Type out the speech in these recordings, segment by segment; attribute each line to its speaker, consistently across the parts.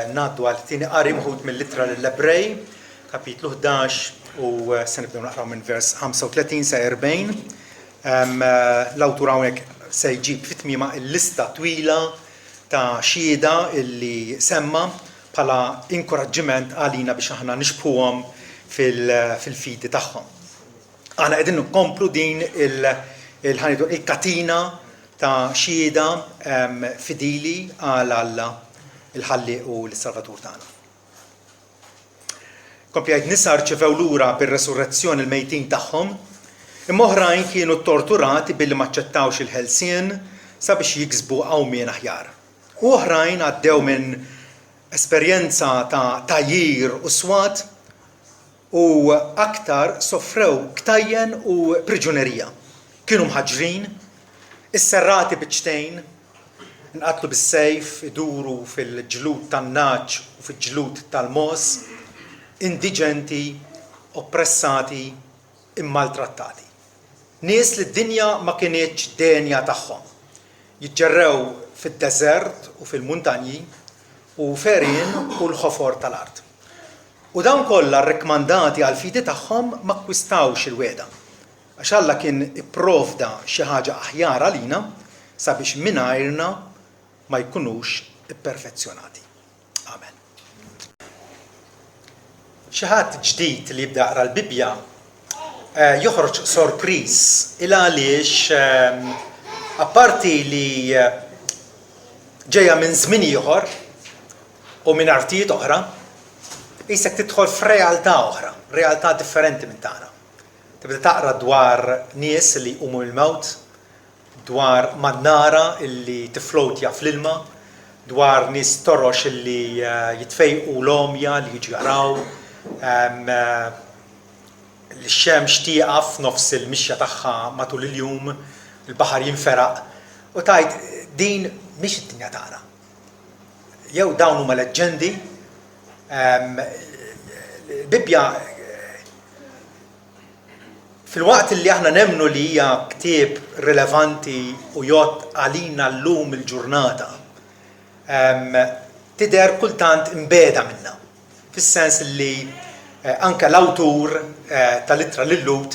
Speaker 1: Ngħaddu għal tieni qari mħud mill-ittra lill-Ebrej, kapitlu 11, u se nibdew naqraw minn vers 35 sa 40. L-awtur hawnhekk se jġib fi tmiemha l-lista twila ta' xhieda illi semma bħala inkoraġġiment għalina biex aħna nixbħuhom fil-fidi tagħhom. Aħna qegħdin nkomplu din il-katina ta' xhieda fidili għal Alla il-Ħallieq u l-Salvatur tagħna. Kompli jgħid nisa rċevew lura bir-resurrezzjoni l-mejtin tagħhom, imma oħrajn kienu ttorturati billi m'aċċettawx il-ħelsien sabiex jiksbu qawmien aħjar. U oħrajn għaddew minn esperjenza ta' tgħajjir u swat U aktar sofrew ktajjen u priġunerija. Kienu mħaġġrin, isserrati biċċtejn, nqatlu bis-sejf, iduru fil-ġlud tan-nagħaġ u fil-ġlud tal-mogħoż, indiġenti, oppressati, immaltrattati. Nies li d-dinja ma kinitx denja tagħhom. Jiġġerrew fid-deżert u fil-muntanji u f'għerien u l-ħofor tal-art. U dawn kollha rrikkmandati għall-fidi tagħhom m'akkwistawx il-wegħda, għax Alla kien ipprovda xi ħaġa aħjar għalina sabiex mingħajrna ma jkunux ipperfezzjonati. Amen. Xi ħadd ġdid li jibda jaqra l-Bibbja joħroġ sorpriż il għaliex apparti li ġejja minn żmien ieħor, u minn artijiet oħra, qisek tidħol f'realtà oħra, realtà differenti minn tagħna. Tibda taqra dwar nies li jqumu mill-mewt, dwar mannara li tifflowtja fl-ilma, dwar nies torox li jitfejqu l-għomja li jiġu jaraw, li x-xemx tieqaf f'nofs il-mixja tagħha matul il-jum, il-baħar jinferaq, u tgħid din mhix id-dinja tagħna. Jew dawn huma leġġendi, il-Bibbja filwaqt li aħna nemmnu li hija ktieb rilevanti u jgħodd għalina llum il-ġurnata, tidher kultant imbiegħda minna. Fis-sens li anke l-awtur tal-ittra lil-Lhud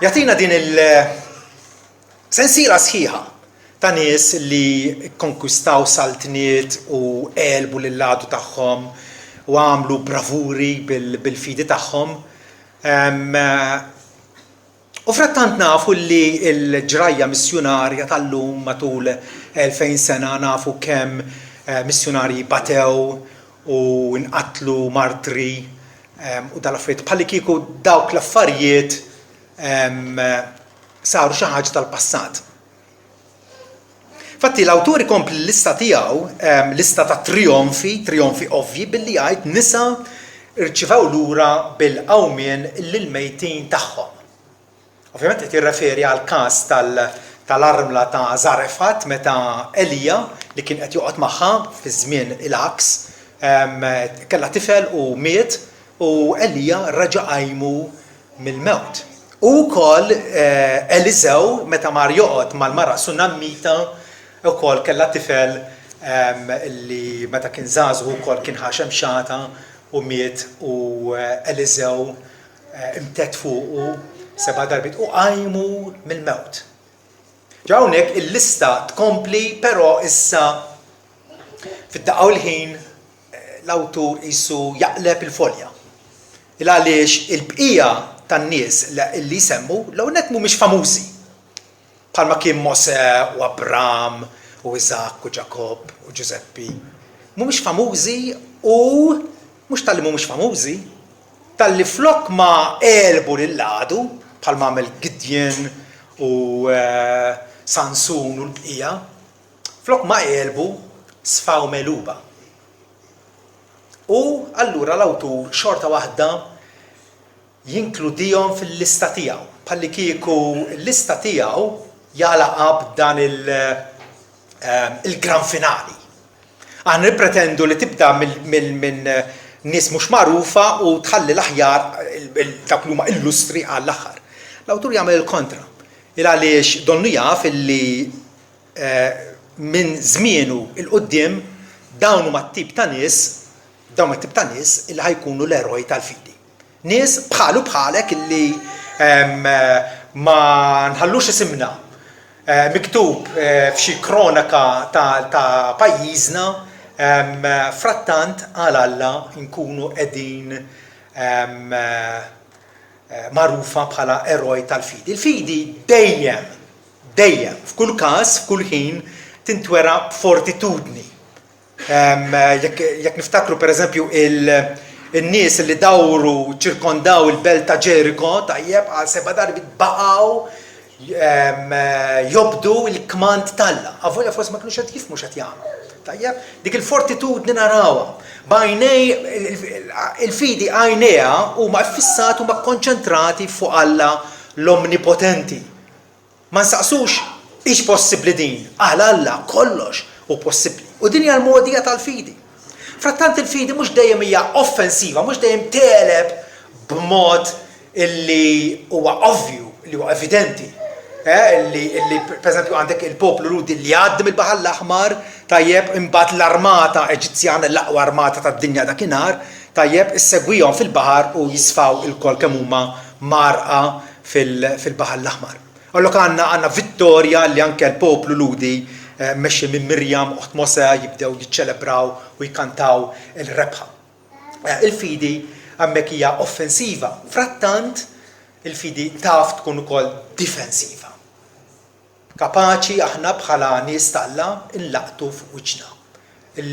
Speaker 1: jagħtina din il- Sensiela sħiħa ta' nies li kkonkwistaw saltniet u għelbu lill-għadu tagħhom u għamlu bravuri bil-fidi tagħhom. U frattant nafu li l-ġrajja missjunarja tal-lum matul 2000 sena nafu kemm missjunarji batew u nqatlu martri u dal-affarijiet bħallikieku dawk l-affarijiet saru xi ħaġa tal-passat. Fatti l-awtur ikompli l-lista tiegħu, lista ta' trijonfi, trijonfi ovvji, billi jgħid nisa rċivew lura bil-qawmien lill-mejtin tagħhom. Ovvjament qed jirreferi għal każ tal-armla ta' Zarefat meta Elija li kien qed joqgħod magħha fi żmien il-għaks kellha tifel u miet u Elija reġa' qajmu mill-mewt. U wkoll Eliżew meta mar joqgħod mal-mara Sunammita wkoll kellha tifel li meta kien żagħżugħ ukoll kien ħa xemxata u miet u Eliżew imtedd fuqu seba' darbiet u qajmu mill-mewt. Ġa hawnhekk il-lista tkompli però issa fid-daqqa u l-ħin l-awtur qisu jaqleb il-folja. Il għaliex il-bqija tan-nies li jsemmu l-ewwel nett mhumiex famużi. Bħalma kien Mosè u Abram u Iżakk u Ġakobb u Ġużeppi. Mhumiex famużi u mhux talli mhumiex famużi, talli flok ma għelbu lill-għadu bħalma għamel Gideon u Sansun u l-bqija, Flok ma għelbu, sfaw megħluba. U allura l-awtur xorta waħda jinkludihom fil-lista tiegħu, bħallikieku l-lista tiegħu jagħlaqha b'dan il-gran finali. Aħna nippretendu li tibda minn nies mhux magħrufa u tħalli l-aħjar dawk li huma illustri għall-aħħar. L-awtur jagħmel il-kontra. Il għaliex donnu jaf illi minn żmienu 'l quddiem Dawn huma t-tip ta' nies, dawn huma t-tip ta' nies illi ħa jkunu l-eroj tal-fidi. Nies bħalu bħalek illi ma nħallux isimna miktub f'xi kronaka ta' pajjiżna, frattant għal Alla nkunu qegħdin magħrufa bħala eroj tal-fidi. Il-fidi dejjem, dejjem, f'kull każ, f'kull ħin, tintwera b'fortitudni. Jekk niftakru pereżempju il-nies li dawru ċirkondaw il-belt ta' Ġeriko, tajjeb, għal seba' darbiet baqgħu jobdu l-kmand t'Alla. Avolja forsi ma kinux qed jifhmu x'qed jagħmlu. Tajjeb, dik il-fortitudni narawha. B'għajnej il-fidi għajnejha huma ffissati huma kkonċentrati fuq Alla l-Omnipotenti. Ma nsaqsux hix possibbli din, għal Alla kollox hu possibbli. U din hija l-mogħdija tal-fidi. Frattant il-fidi mhux dejjem hija offensiva, mhux dejjem tegħleb b'mod illi huwa ovvju, li huwa evidenti. Eh, illi, illi pereżempju għandek il-poplu Lhudi li jgħaddi mill-Baħar l-Aħmar, tajjeb, imbagħad l-armata Eġizzjana, l-aqwa armata tad-dinja dakinhar, tajjeb, issegwihom fil-baħar u jisfaw ilkoll kemm huma mgħarrqa fil-Baħar l-Aħmar. Allok għandna għandna vittorja li anke l-poplu Lhudi mmexxi minn Mirjam, oħt Mosè, jibdew jiċċelebraw u jkantaw il-rebħa. Il-fidi hemmhekk hija offensiva. Frattant il-fidi taf tkun ukoll difensiva. Kapaċi aħna bħala nies t'Alla nlaqqtu fuq wiċċna,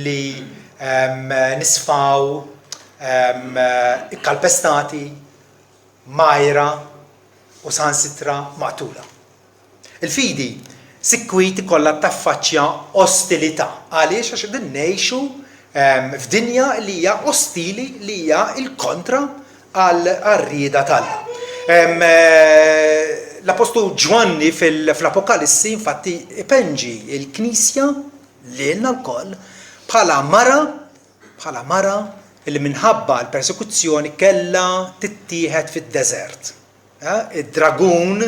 Speaker 1: li nisfaw ikkalpestati, mgħajra u saħansitra maqtula. Il-fidi sikwit ikollha taffaċċja ostilità. Għaliex? Għax qegħdin ngħixu f'dinja li hija ostili, li hija l-kontra għar-rieda t'Alla. L-Appostlu Ġwanni fl-Apokalissi infatti ipenġi l-Knisja lilna lkoll bħala mara bħala mara li minħabba l-persekuzzjoni kellha tittieħed fid-deżert. Id-dragun,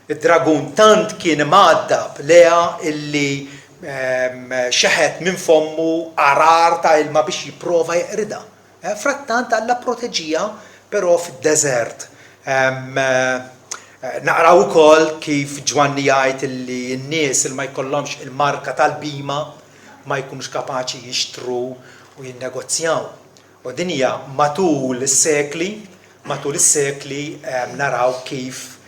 Speaker 1: id-dragun tant kien imgħaddab lejha illi xeħet minn fommu għarar ta' ilma biex jipprova jeqridha. Frattant Alla pproteġiha però fid-deżert. Naqraw ukoll kif Ġwanni jgħid illi n-nies li ma jkollhomx il-marka tal-bhima ma jkunux kapaċi jixtru u jinnegozjaw. U din hija matul is-sekli, matul is-sekli naraw kif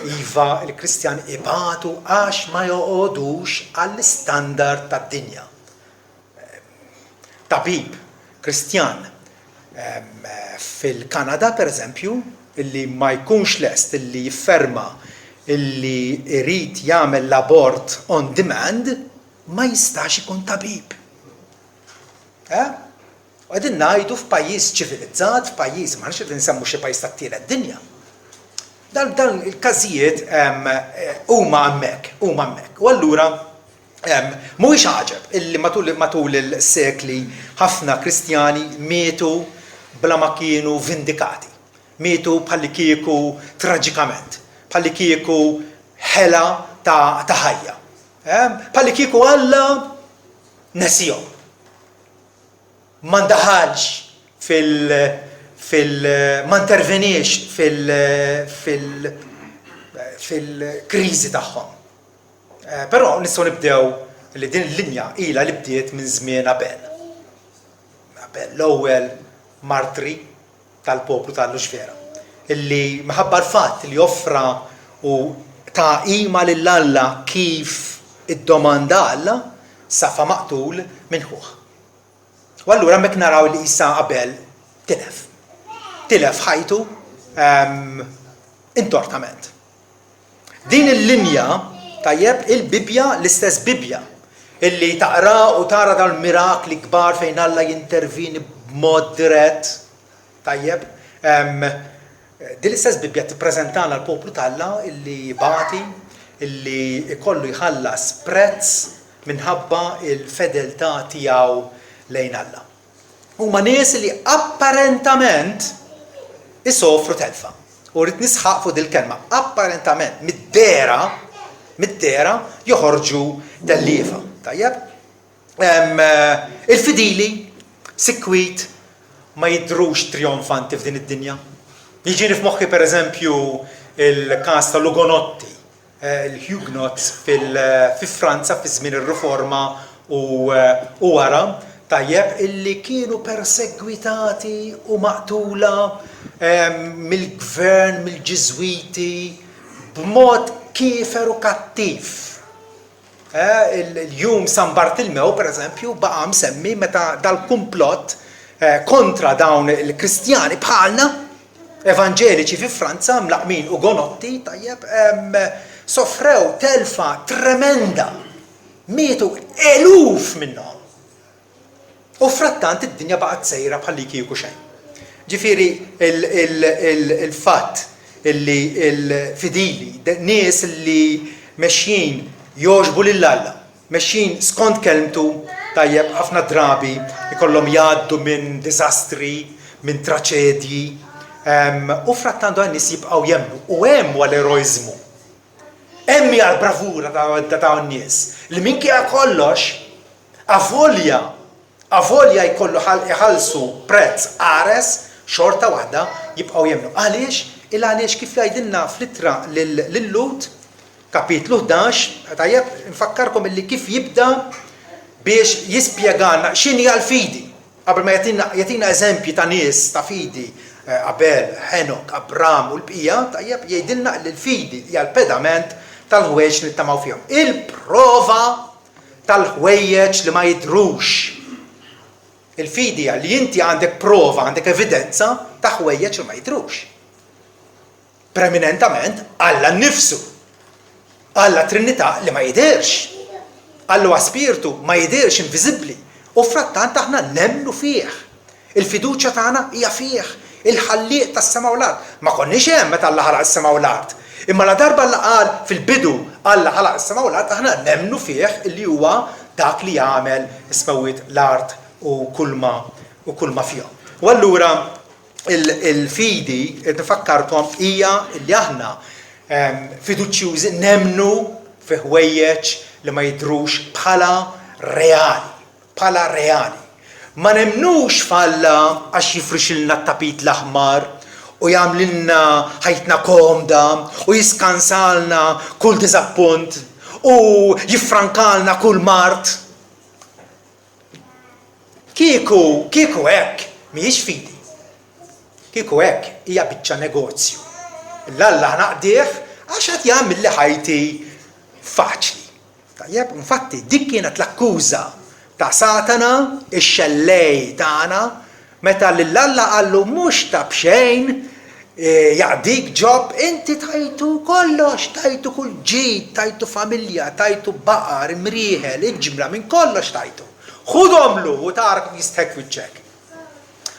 Speaker 1: iva l-Kristjani ibatu għax ma joqogħdux għall-istandard tad-dinja. Tabib Kristjan fil-Kanada pereżempju illi ma jkunx lest illi jifferma illi jrid jagħmel l-abort on demand ma jistax ikun tabib. Eh? U qegħdin ngħidu f'pajjiż ċivilizzat, f'pajjiż, ma qegħdin insemmu xi pajjiż tat-tielet dinja. Dan, dan il-każijiet huma hemmhekk, huma hemmhekk. U allura mhuwiex għaġeb illi matul matul il-sekli ħafna Kristjani mietu bla ma kienu vindikati. Mietu bħallikieku traġikament, bħallikieku ħela ta' ta' ħajja. Bħallikieku Alla nesihom. Ma ndaħalx fil fil ma interveniex fil fil fil-kriżi tagħhom. Però nistgħu nibdew li din il-linja ilha li bdiet minn żmien Abel. Abel l-ewwel martri tal-poplu ta' Alla vera, illi minħabba l-fatt li offra u ta qima lil Alla kif iddomanda Alla, safa maqtul minn ħuh. U allura hemmhekk naraw li qisha Abel tilef. Tilef ħajtu intortament. Din il-linja, tajjeb, il-Bibbja, l-istess Bibbja, illi taqra u tara dal-mirakli kbar fejn Alla jintervini b'mod dirett, tajjeb, din l-istess Bibbja tippreżentana l-poplu t'Alla illi jbati, illi jkollu jħallas prezz minħabba l-fedeltà tiegħu lejn Alla. Huma nies li apparentament isofru telfa. U rrid nisħaq fuq dil-kelma, apparentament, mid-dehra, mid-dehra joħorġu telliefa. Tajjeb? Il-fidili sikwit ma jidhrux trijonfanti f'din id-dinja. Jiġini f'moħħi pereżempju l-każ tal-Ugonotti, il-Huguenots fi Franza fi żmien ir-Riforma u wara, tajjeb, illi kienu persegwitati u maqtula mill-gvern, mill-Ġiżwiti, b'mod kiefer u kattiv. Il-jum San Bartilmew, pereżempju, baqa' msemmi meta dal-kumplott kontra dawn il-Kristjani bħalna, evanġeliċi fi Franza, mlaqqmin Ugonotti, tajjeb, sofrew telfa tremenda. Mietu eluf minnhom. U frattant id-dinja baqgħet sejra bħallikieku xejn. Ġifieri il-fatt illi l-fidili, nies li mexjin jogħġbu lil Alla, mexjin skont kelmtu, tajjeb, ħafna drabi jkollhom jgħaddu minn diżastri, minn traċedji, u frattant dawn in-nies jibqgħu jemmnu. U hemm huwa l-eroiżmu. Hemm hija l-bravura ta' dawn in-nies li minkejja kollox, Avolja, avolja jkollu iħallsu prezz qares, xorta waħda jibqgħu jemmnu. Għaliex? Il-għaliex kif jgħidilna fl-ittra lil-Lhud, kapitlu 11, tajjeb, infakkarkom illi kif jibda biex jispjegalna x'inhi l-fidi. Qabel ma jagħtina jagħtina eżempji ta' nies ta' fidi, Abel, Ħenok, Abram u l-bqija, tajjeb, jgħidilna li l-fidi hija l-pedament tal-ħwejjeġ li nittamaw fihom. Il-prova tal-ħwejjeġ li ma jidhrux. Il-fidi hija li inti għandek prova, għandek evidenza ta' ħwejjeġ li ma jidhrux. Preminentament Alla nnifsu. Alla Trinità li ma jidhirx. Alla huwa spirtu, ma jidhirx, inviżibbli. U frattant aħna nemmnu fih. Il-fiduċja tagħna hija fih, il-Ħallieq tas-sema u l-art. Ma konniex hemm meta Alla ħalaq is-sema u l-art. Imma ladarba Alla qal fil-bidu Alla ħalaq is-sema u l-art, aħna nemmnu fih illi huwa dak li għamel is-smewwiet, l-art u kulma u kulma fihom. U allura il-fidi, qed nfakkarkom, hija li aħna fiduċjużi nemmnu fi ħwejjeġ li ma jidhrux bħala reali. bħala reali. Ma nemmnux f'Alla għax jifrixilna t-tapit l-aħmar u jagħmlilna ħajtna komda u jiskansalna kull diżappunt u jiffrankalna kull mard. Kieku, kieku hekk, mhijiex fidi. Kieku hekk hija biċċa negozju. 'l Alla naqdih għax qed jagħmilli ħajti faċli. Tajjeb, infatti dik kienet l-akkuża ta' Satana, ix-xellej tagħna, meta lil Alla qallu mhux ta' b'xejn jaqdik Ġob, inti tajtu kollox, tajtu kull ġid, tajtu familja, tajtu baqar, imrieħel, iġmla, minn kollox tajtu. Ħudhomlu u tara kif jistħek f'wiċċek.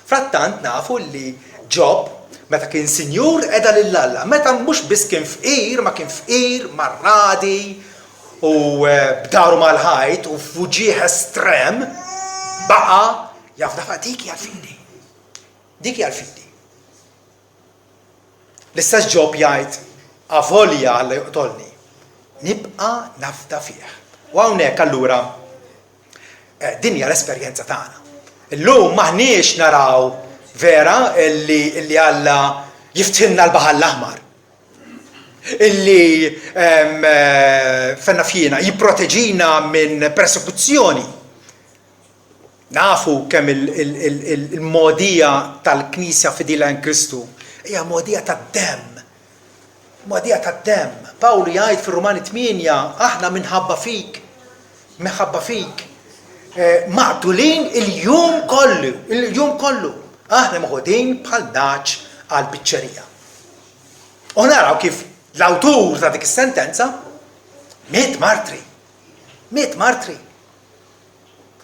Speaker 1: Frattant nafu li Ġob, meta kien sinjur qeda lil Alla, meta mhux biss kien fqir, ma kien fqir, marradi u b'daru mal-ħajt u f'uġigħ estrem, baqa' jafda fa' dik hija l-fidi. Dik hija l-fidi. L-istess Ġob jgħid, Avolja Alla joqtolni, nibqa' nafda fih. U hawnhekk allura Din hija l-esperjenza tagħna. Illum m'aħniex naraw vera illi, illi Alla jiftħilna l-baħar l-aħmar. Illi fenna fjina jipproteġina minn persekuzzjoni. Nafu kemm il-mogħdija tal-Knisja fidila in Kristu hija mogħdija tad-demm. Mogħdija tad-demm. Pawlu jgħid fir-Rumani 8, aħna minħabba fik, minħabba fik, eh, maqtulin il-jum kollu, il-jum kollu. Aħna meħudin bħal naċ għal biċċerija. U naraw kif l-awtur ta' dik is-sentenza miet martri. Miet martri.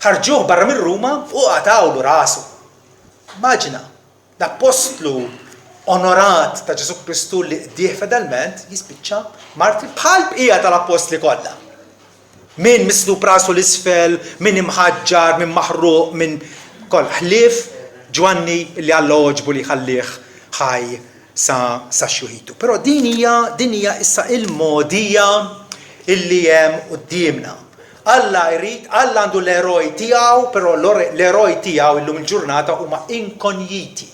Speaker 1: Ħarġuh barra minn Ruma u qatgħulu rasu. Immaġina, L-appostlu onorat ta' Ġesù Kristu li qdieh fedelment jispiċċa martri bħall-bqija tal-appostli kollha. Min mislub rasu 'l isfel, min imħaġġar, min maħruq, min kollha ħlief Ġwanni li Alla għoġbu li jħallih ħaj sa sa xjuħitu. Però din hija din hija issa il-mogħdija illi hemm quddiemna. Alla jrid, Alla għandu l-eroj tiegħu, però l-eroj tiegħu illum il-ġurnata huma inkonjiti.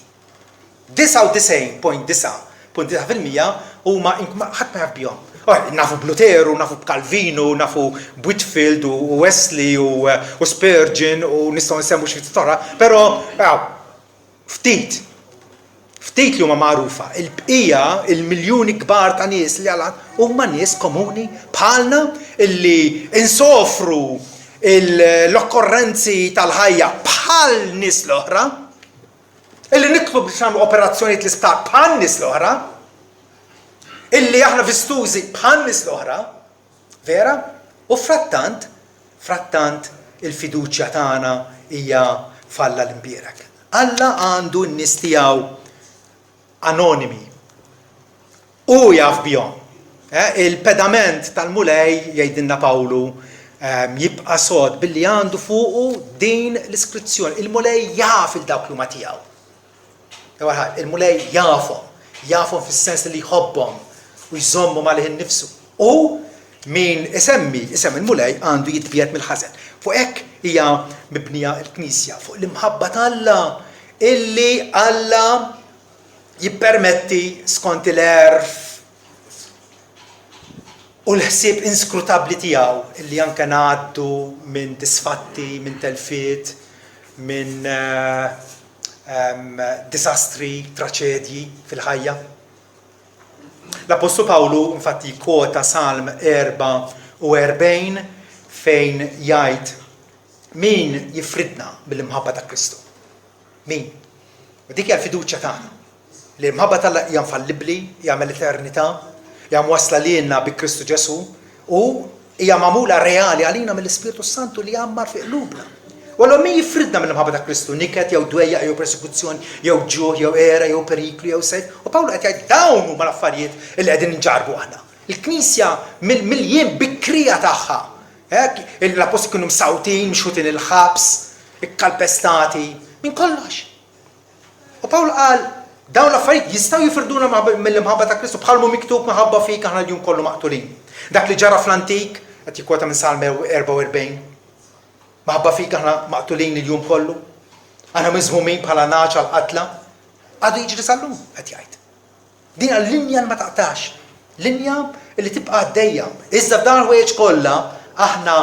Speaker 1: 99.9.9% huma ħadd ma jaf bihom. Nafu b'Luteru, nafu b'Kalvinu, nafu b'Whitfield u Wesley u Spurgeon u nistgħu nsemmu xi ftit oħra, però ftit. Ftit li huma magħrufa. Il-bqija, il-miljuni kbar ta' nies li għal huma nies komuni bħalna illi insofru l-okkorrenzi tal-ħajja bħal nies l-oħra. Illi nitlu biex nagħmlu operazzjonijiet l-isptar bħan-nies l-oħra, illi aħna vistużi bħan-nies l-oħra, vera? U frattant, frattant il-fiduċja tagħna hija f'Alla l-imbierek. Alla għandu n-nies tiegħu anonimi. Hu jaf bihom. Il-pedament tal-Mulej, jgħidilna Pawlu, jibqa' sod billi għandu fuqu din l-iskrizzjoni. Il-Mulej jaf il dawk li huma tiegħu. Ewwel ħaġa, il-Mulej jafhom, jafhom fis-sens li jħobbhom u jżommhom għalih innifsu. U min isemmi isem il-Mulej għandu jitbiegħed mill-ħażen. Fuq hekk hija mibnija l-Knisja, fuq l-imħabba t'Alla illi Alla jippermetti skont il-għerf u l-ħsieb inskrutabbli tiegħu illi anke ngħaddu minn disfatti, minn telfiet, minn diżastri, traċedji fil-ħajja. L-Appostlu Pawlu infatti jikkwota Salm 44 fejn jgħid min jifridna mill-imħabba ta' Kristu? Min? U dik hija l-fiduċja tagħna. Li l-imħabba t'Alla hija infallibbli, hija mill-eternità, hija mwassla lilna bi Kristu Ġesù u hija magħmula reali għalina mill-Ispirtu Santu li jgħammar fi qlubna. U allura min jifridna mill-imħabba ta' Kristu? Niket jew dwejjaq jew persekuzzjoni jew ġuħ jew għera jew periklu jew sejf. U Pawlu qed jgħid dawn huma l-affarijiet li qegħdin inġarrbu aħna. Il-Knisja mill-jiem bikrija tagħha Hekk, l-appostli kienu msawtin, mixħutin il-ħabs, ikkalpestati, minn kollox. U Pawl qal, dawn l-affarijiet jistgħu jifirduna mill-imħabba ta' Kristu bħal mhu miktub minħabba fik aħna l-jum kollu maqtulin. Dak li ġara fl-antik, qed jikkwota minn Salm 44, Minħabba fik aħna maqtulin il-jum kollu, aħna miżmumin bħala nagħaġ għall-qatla. Għadu jiġri sal-lum, qed jgħid. Din hija linja li ma taqtax, linja li tibqa' għaddejja. Iżda f'dawn il-ħwejjeġ kollha aħna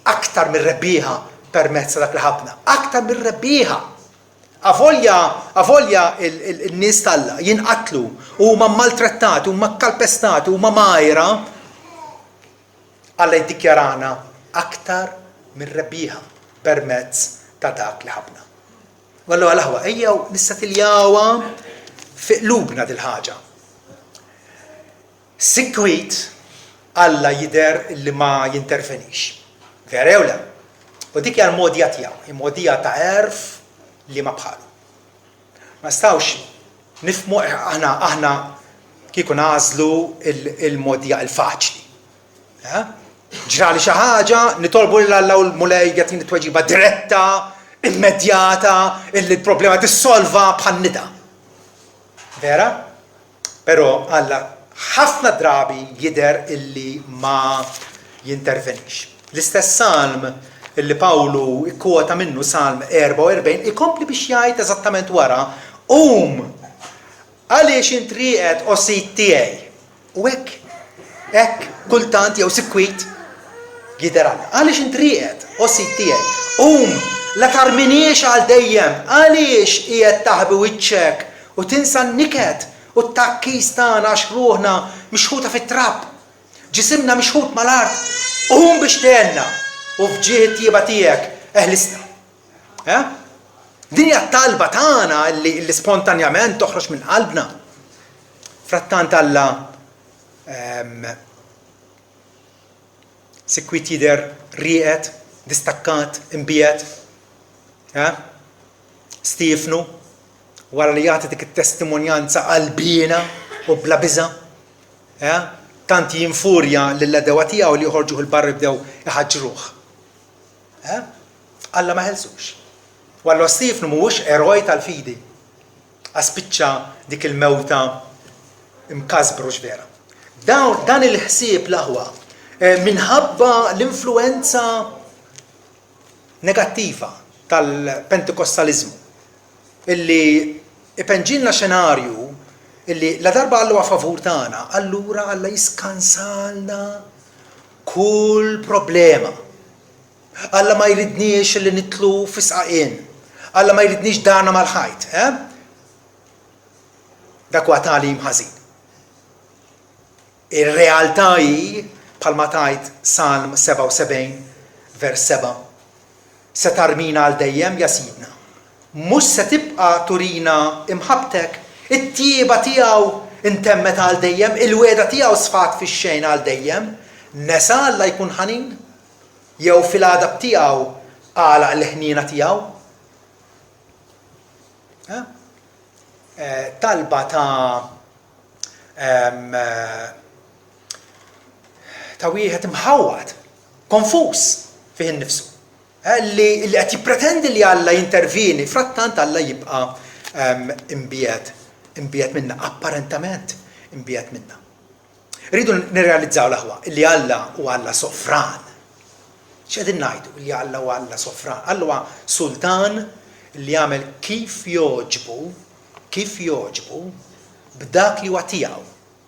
Speaker 1: aktar mir-rebbieħa permezz ta' dak li ħabbna. Aktar mir-rebbieħa. Avolja, avolja il-nies t'Alla jinqatlu, huma maltrettati, huma kkalpestati, huma mgħajra, Alla jiddikjarana aktar mir-rebbieħa permezz ta' dak li ħabbna. U allura l-aħwa, ejjew nissatiljawha fi qlubna dil-ħaġa. Sikwit Alla jidher li ma jintervenix. Vera jew le? U dik hija l-mogħdija tiegħu, hi mogħdija ta' għerf li ma bħalu. Ma nistgħux nifhmu aħna aħna kieku nagħżlu il-mogħdija il-faċli. Ġrali xi ħaġa, nitolbu lil Alla u l-Mulej jagħtini tweġiba diretta, immedjata, illi l-problema tissolva bħal nida. Vera? Però Alla ħafna drabi jidher illi ma jintervenix. L-istess salm illi Pawlu ikkwota minnu Salm 44 ikompli biex jgħid eżattament wara, Qum! Għaliex int rieqed, o Sid tiegħi? U hekk, hekk, kultant jew sikwit, jidher Alla. Għaliex int rieqed, o Sid tiegħi? Qum, la tarminiex għal dejjem. Għaliex qiegħed taħbi wiċċek u tinsa n-niket u t-tgħakkis tagħna għax ruħna mixħuta fit-trab, ġisimna mixħut mal-art. Qum biex tgħinna u f'ġieħ it-tjieba tiegħek eħlisna. Eh? Din hija t-talba tagħna li, li spontanjament toħroġ minn qalbna. Frattant Alla ehm, sikwit jidher rieqed, distakkat, imbiegħed. Eh? Stiefnu, wara li jagħti dik it-testimonjanza qalbiena u bla biża', eh? tant jinfurja lill-għedewwa tiegħu li joħorġuh 'il barra jibdew iħaġġruh. Eh? Alla ma ħelsux. U allura Stiefnu mhuwiex eroj tal-fidi. Għax spiċċa dik il-mewta mkasbru x'vera. Dawn dan il-ħsieb l-aħwa Minħabba l-influwenza negattiva tal-Pentekostaliżmu illi ipenġilna xenarju illi ladarba Alla huwa favur tagħna, allura Alla jiskansalna kull problema. Alla ma jridniex li nidħlu fi sqaqien. Alla ma jridniex darna mal-ħajt. Eh? Dak huwa tagħlim ħażin. Ir-realtà hi, bħalma tgħid Salm 77, vers 7, Se tarmina għal dejjem, ja Sidna? Mhux se tibqa' turina imħabbtek? It-tjieba tiegħu ntemmet għal dejjem, il-wegħda tiegħu sfat fix-xejn għal dejjem. Nesa Alla jkun ħanin? Jew fil-għadab tiegħu għalaq il-ħniena tiegħu? Eh? Eh, talba ta' ta' wieħed imħawwad, konfuż fih innifsu, eh, li qed jippretendi li Alla jintervieni, frattant Alla jibqa' imbiegħed, imbiegħed minna, apparentament imbiegħed minna. Rridu nirrealizzaw l-aħwa li Alla huwa Alla sovran. X'qegħdin ngħidu li Alla huwa Alla sovran? Alla huwa sultan li jagħmel kif jogħġbu, kif jogħġbu b'dak li huwa tiegħu,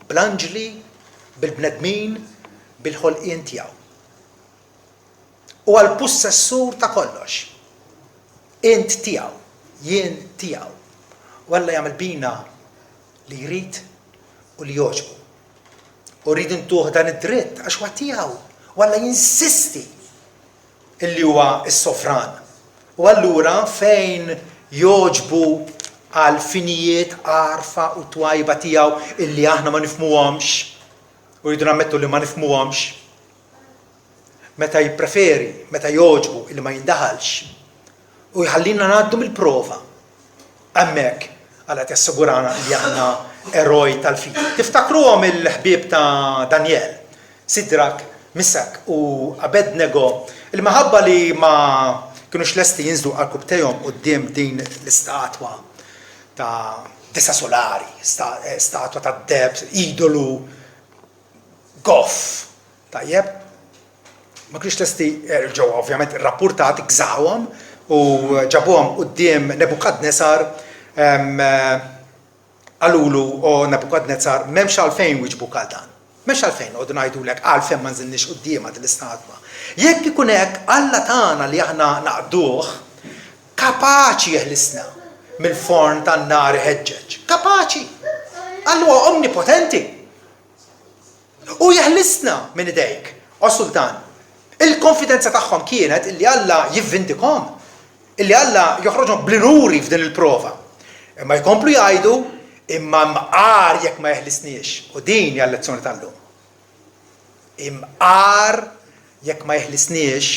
Speaker 1: bl-anġli, bil-bnedmin, bil-ħolqien tiegħu. Huwa l-pussessur ta' kollox. Int tiegħu, jien tiegħu. U Alla jagħmel bina li jrid u li jogħġbu. U rridu ntuh dan id-dritt għax huwa tiegħu. U Alla jinsisti illi huwa s-sovran. U allura fejn jogħġbu għal finijiet għarfa u twajba tiegħu illi aħna ma nifhmuhomx, u rridu nammettu li ma nifhmuhomx, meta jippreferi, meta jogħġbu illi ma jindaħalx, u jħallina ngħaddu mill-prova, hemmhekk Alla qed jassigurana li aħna eroj tal-fidi. Tiftakruhom il-ħbieb ta' Danjel, Sidrak, Misak u Abednego, il-minħabba li ma kinux lesti jinżlu għarkupptejhom quddiem din l-istatwa ta' disa' solari, statwa tad-deheb, idolu goff, tajjeb? Ma kienux lesti, ġew ovvjament irrappurtati, gżawhom u ġabuhom quddiem Nebukadnesar, qalulu, O Nebukadnesar, m'hemmx għalfejn wieġbuk għal dan. M'hemmx għalfejn noqogħdu ngħidulek għalfejn ma nżilniex quddiemha din l-istatwa. Jekk ikun hekk, Alla tagħna li aħna naqduh kapaċi jeħlisna mill-forn tan-nar iħeġġeġ. Kapaċi! Alla huwa omnipotenti. Hu jeħlisna minn idejk, O sultan. Il-konfidenza tagħhom kienet illi Alla jivvindikhom, illi Alla joħroġhom bl-unuri f'din il-prova. Imma jkomplu jgħidu, imma mqar jekk ma jeħlisniex. U din hija l-lezzjoni tal-lum. Imqar jekk ma jeħlisniex,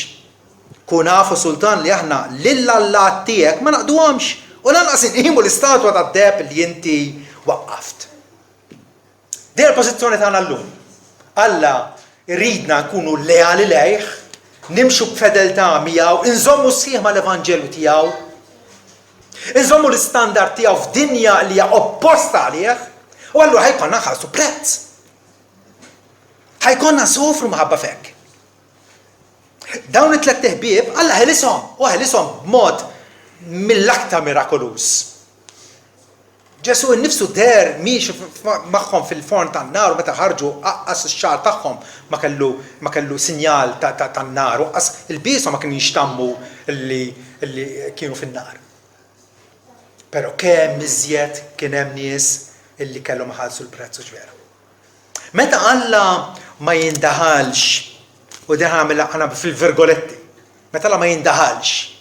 Speaker 1: kun af, O sultan, li aħna lill-allat tiegħek ma naqduhomx u lanqas inqimu l-istatwa tad-deheb li inti waqqaft. Din il-pożizzjoni tagħna llum. Alla jridna nkunu leali lejh, nimxu b'fedeltà miegħu, inżommu sħiħ mal-Evanġelju tiegħu, inżommu l-istandard tiegħu f'dinja li hija opposta għalih, u allura ħa jkollna nħallsu prezz. Ħa jkollna nsofru minħabba f'hekk. Dawn it-tlett iħbieb Alla ħelishom, u ħelishom b'mod mill-aktar mirakoluż. Ġesù nnifsu deher miexi magħhom fil-forn tan-nar u meta ħarġu aqqas ix-xagħar tagħhom ma kellu ma kellu sinjal tan-nar u aqqas ilbieshom ma kienu jinxtammu li li kienu fin-nar. Però kemm iżjed kien hemm nies illi kellhom iħallsu l-prezz hux vera? Meta Alla ma jindaħalx, u din ħa nagħmilha fil-virgoletti, meta Alla ma jindaħalx,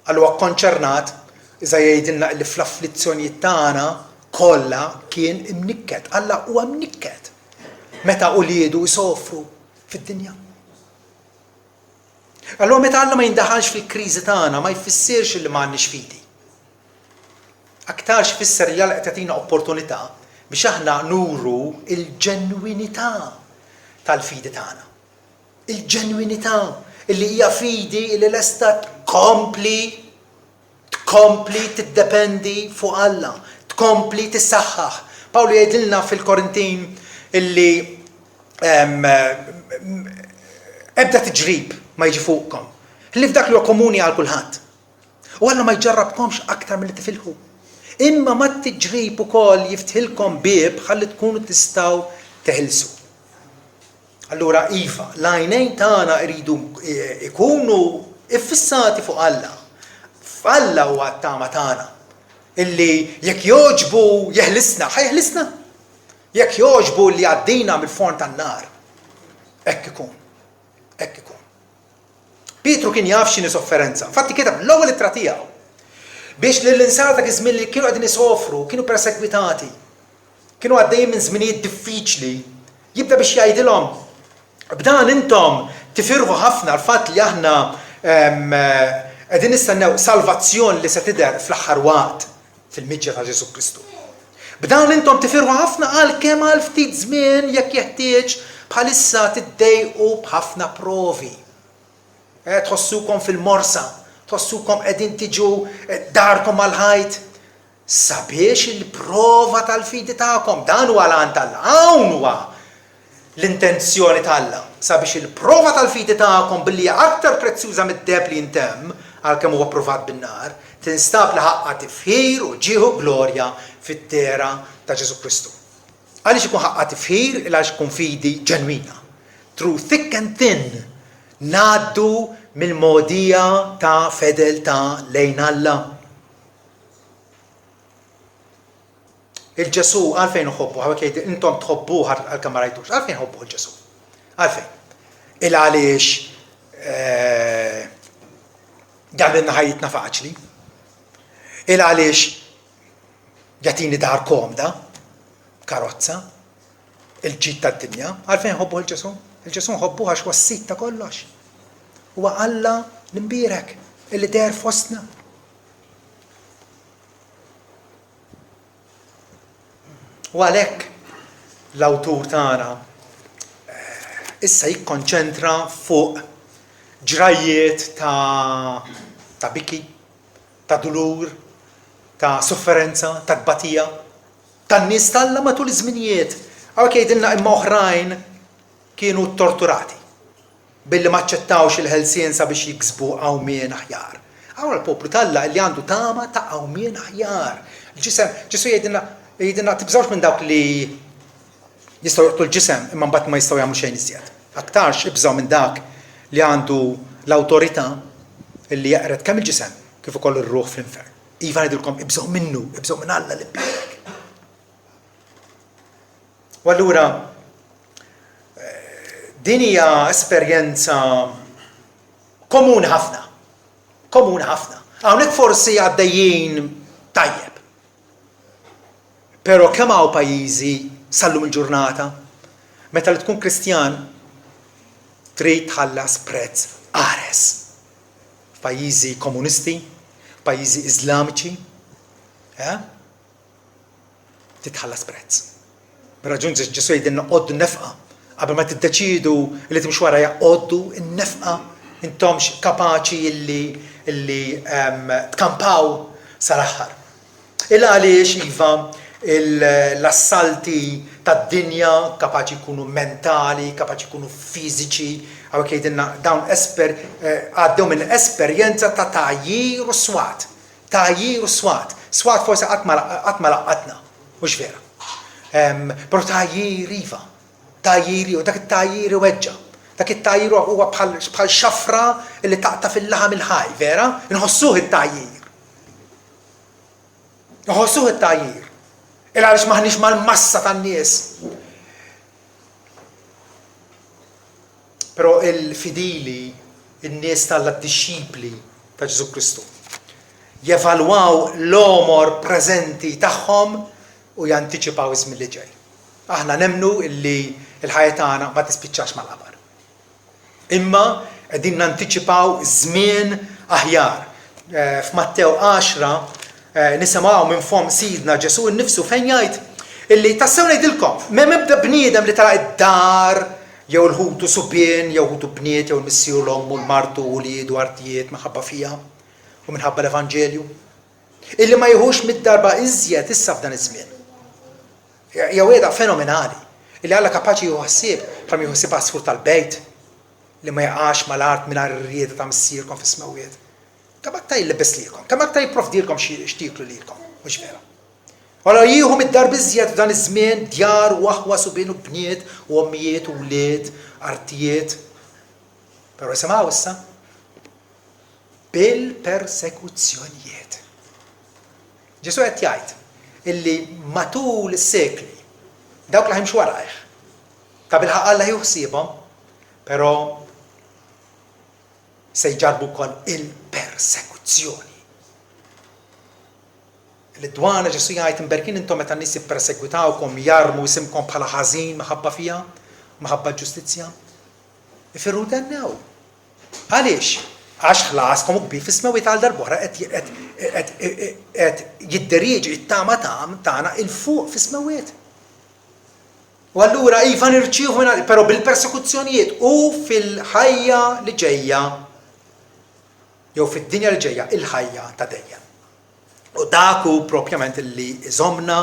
Speaker 1: Alla huwa kkonċernat, iżda jgħidilna illi fl-afflizzjonijiet tagħna kollha kien imnikket. Alla huwa mnikket meta uliedu jsofru fid-dinja. Allura meta Alla ma jindaħalx fil-kriżi tagħna ma jfissirx illi ma għandniex fidi. Aktarx ifisser li Alla qed jagħtina opportunità biex aħna nuru l-ġenwinità tal-fidi tagħna. Il-ġenwinità, illi hija fidi li lesta tkompli, tkompli tiddependi fuq Alla, tkompli tissaħħaħ. Pawlu jgħidilna fil-Korintin illi Ebda tiġrib ma jiġi fuqkom, ħlief dak li huwa komuni għal kulħadd. U Alla ma jġarrabkomx aktar milli tifilħu. Imma mat-tiġrib ukoll jiftħilkom bieb ħalli tkunu tistgħu teħilsu. Allura iva, l-għajnejn tagħna jridu jkunu iffissati fuq Alla. F'Alla huwa t-tama tagħna. Illi jekk jogħġbu jeħlisna, ħa jeħlisna. Jekk jogħġbu li jgħaddina mill-forn tan-nar. Hekk ikun. Hekk ikun. Pietru kien jaf x'inhi sofferenza. Infatti kiteb l-ewwel ittra tiegħu biex lill-insara dak iż-żmien li kienu qegħdin isofru, kienu persegwitati, kienu għaddejjin minn żminijiet diffiċli, jibda biex jgħidilhom b'dan intom tifirħu ħafna l-fatt li aħna qegħdin nistennew salvazzjoni li se tidher fl-aħħar waqt fil-miġja ta' Ġesù Kristu. B'dan intom tifirħu ħafna għalkemm għal ftit żmien jekk jeħtieġ bħalissa tiddejqu b'ħafna provi. Eh, tħossukom fil-morsa, tħossukom qegħdin tiġu eh, darkom mal-ħajt sabiex il-prova tal-fidi tagħkom, dan huwa l-għan t'Alla, hawn huwa l-intenzjoni t'Alla, sabiex il-prova tal-fidi tagħkom billi hija aktar prezzjuża mid-deheb li jintemm, għalkemm huwa ppruvat bin-nar, tinstab li ħaqqha tifħir u ġieħ u glorja fid-dehra ta' Ġesù Kristu. Għaliex ikun ħaqqha tifħir? Il għaliex tkun fidi ġenwina. Through thick and thin ngħaddu mill-mogħdija ta' fedeltà lejn Alla. Il-Ġesù għalfejn nħobbu? Hawnhekk jgħid intom tħobbuh għalkemm ma rajtux. Għalfejn nħobbuh il-Ġesù? Għalfejn? Il għaliex eh, jagħmlilna ħajjitna faċli. Il għaliex jagħtini dar komda, karozza, il-ġid tad-dinja. Għalfejn nħobbuh il-Ġesù? Il-Ġesù nħobbuh għax huwa s-sid ta' kollox. Huwa Alla l-imbierek illi deher fostna. U għalhekk l-awtur tagħna eh, issa jikkonċentra fuq ġrajjiet ta' ta' biki, ta' dulur, ta' sofferenza, ta' tbatija, tan-nies t'Alla matul iż-żminijiet. Hawnhekk jgħidilna imma oħrajn kienu ttorturati. Billi m'aċċettawx il-ħelsien sabiex jiksbu qawmien aħjar. Hawn l-poplu t'Alla li għandu tama ta' qawmien aħjar. Il-ġisem, Ġesù jgħidilna, jgħidilna tibżgħux minn dawk li jistgħu joqtlu l-ġisem imma mbagħad ma jistgħu jagħmlu xejn iżjed. Aktarx ibżgħu minn dak li għandu l-awtorità li jeqred kemm il-ġisem kif ukoll ir-ruħ fl-infern. Iva ngħidilkom ibżgħu minnu, ibżgħu minn Alla l-imbierek. U allura din hija esperjenza komuni ħafna. Komuni ħafna. Hawnhekk forsi għaddejjin tajjeb. Però kemm hawn pajjiżi sal-lum il-ġurnata meta li tkun Kristjan trid tħallas prezz qares. F'pajjiżi komunisti, f'pajjiżi Iżlamiċi, eh? Titħallas prezz. Bir-raġun Ġesù jgħidilna għoddu n-nefqa. Qabel ma tiddeċiedu li timxu warajja għoddu n-nefqa intomx kapaċi illi illi ehm, tkampaw sal-aħħar. Il għaliex iva l-assalti tad-dinja kapaċi jkunu mentali, kapaċi jkunu fiżiċi, hawnhekk jgħidilna dawn esper eh, għaddew minn esperjenza ta' tgħajjir u swat. Tgħajjir u swat. Swat forsi qatt ma qatt ma laqqatna, mhux vera. Però tgħajjir iva. Tgħajjir iva, dak it-tgħajjir iweġġa'. Dak it-tgħajjir huwa bħal bħal xafra li taqta' fil-laħam il-ħaj, vera? Inħossuh it-tgħajjir. Inħossuh it-tgħajjir. Il għaliex m'aħniex mal-massa tan-nies. Però il-fidili, in-nies t'Alla d-dixxipli ta' Ġesù Kristu, jevalwaw l-għomor preżenti tagħhom u jantiċipaw iż-żmien li ġej. Aħna nemmnu li l-ħajja tagħna ma tispiċċax mal-qabar. Imma qegħdin nantiċipaw żmien aħjar. F'Mattew għaxra nisimgħu minn fomm Sidna Ġesù nnifsu fejn jgħid illi tassew ngħidilkom, m'hemm ebda bniedem li telaq id-dar jew il-ħutu subien jew ħutu bniet jew il-missier u l-omm u l-martu u uliedu artijiet minħabba fija u minħabba l-evanġelju, illi ma jiħux mid-darba iżjed issa f'dan iż-żmien. Hija wegħda fenomenali. Illi Alla kapaċi jieħu ħsieb bħalma jieħu ħsieb għasfur tal-bejt li ma jaqax mal-art mingħajr ir-rieda ta' Missierkom fis-smewwiet. Kemm aktar jlibbes lilkom, kemm aktar jipprovdilkom x'tieklu lilkom, mhux vera? Allura jieħu mid-darb iżjed f'dan iż-żmien djar u aħwa subien u bniet u ommijiet u wlied, artijiet. Però isimgħu issa, bil-persekuzzjonijiet. Ġesù qed jgħid illi matul is-sekli dawk li ħa jimxu warajh, tabilħaqq Alla jieħu ħsiebhom, però se jġarrbu wkoll il-persekuzzjoni. Li dwarna Ġesù jgħid, Imberkin intom meta n-nies jippersegwitawkom, jarmu isimkom bħala ħażin minħabba fija, minħabba l-ġustizzja. Ifirru u thennew. Għaliex? Għax ħlaskom hu kbir fis-smewwiet għal darb'oħra qed qed jidderieġi t-tama tagħna 'il fuq fis-smewwiet. U allura iva nirċievu minn però bil-persekuzzjonijiet u fil-ħajja li ġejja jew fid-dinja li ġejja il-ħajja ta' dejjem. U dak hu propjament li jżommna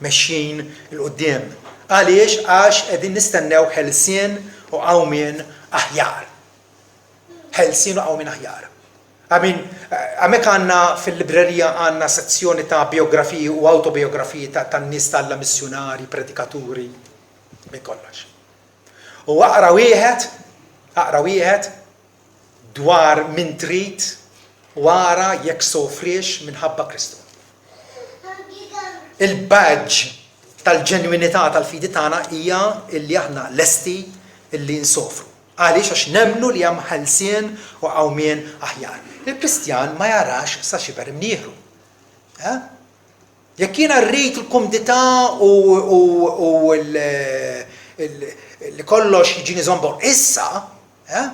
Speaker 1: mexjin 'il quddiem. Għaliex? Għax qegħdin nistennew ħelsien u qawmien aħjar. Ħelsien u qawmien aħjar. I mean, hemmhekk għandna fil-librerija għandna sezzjoni ta' bijografiji u awtobijografiji tan-nies t'Alla missjunarji, predikaturi, minn kollox. U aqra wieħed, aqra wieħed, dwar min trid u ara jekk sofriex minħabba Kristu. Il-badge tal-ġenwinità tal-fidi tagħna hija illi aħna lesti illi nsofru. Għaliex? Għax nemmnu li hemm ħelsien u qawmien aħjar. Il-Kristjan ma jarax sa xiber imnieħru. Eh? Jekk jiena rrid il-kumdità u li kollox jiġini żombor issa, Eh?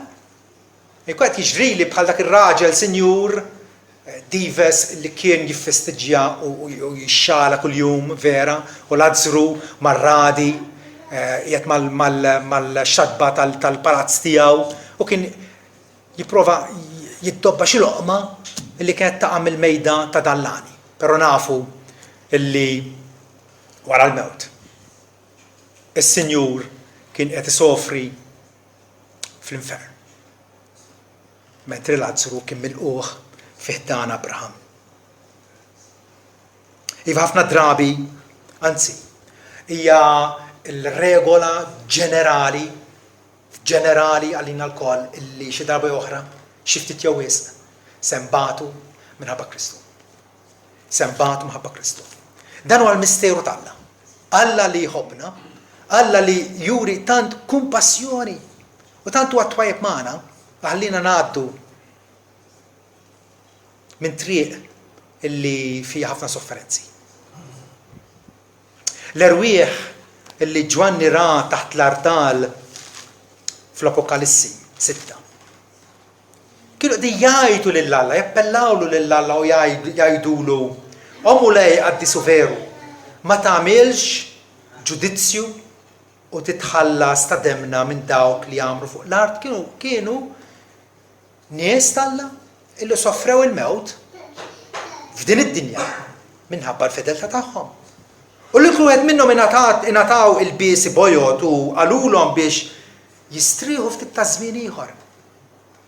Speaker 1: Ikun qed jiġrili bħal dak ir-raġel sinjur dives li kien jiffestiġġja u jixxala kuljum vera u Lazzru mar-radi qiegħed mal-xatba tal-palazz tiegħu u kien jipprova jiddobba xi loqma li kienet taqa' mill-mejda ta' dan l-għani. Però nafu li wara l-mewt is-sinjur kien qed isofri fl-infern, mentri Lazzru kien milqugħ fi ħdan Abraham. Iva ħafna drabi, anzi, hija l-regola ġenerali, ġenerali għalina lkoll illi xi darba jew oħra, xi ftit jew wisq, se nbatu minħabba Kristu. Se nbatu minħabba Kristu. Dan huwa l-misteru t'Alla. Alla li jħobbna, Alla li juri tant kumpassjoni u tant huwa twajjeb magħna, ħallina ngħaddu minn triq illi fiha ħafna sofferenzi. L-erwieħ illi Ġwanni ra taħt l-artal fl-Apokalissi 6. Kienu qegħdin jgħajtu lil Alla, jappellawlu lil Alla u jgħidulu, O Mulej qaddis u veru, ma tagħmilx ġudizzju u titħallas ta' demmna minn dawk li jgħammru fuq l-art. Kienu kienu nies t'Alla illi sofrew il-mewt f'din id-dinja minħabba l-fedeltà tagħhom. U li kull wieħed minnhom ingħataw ilbiesi bojod u qalulhom biex jistrieħu ftit ta' żmien ieħor.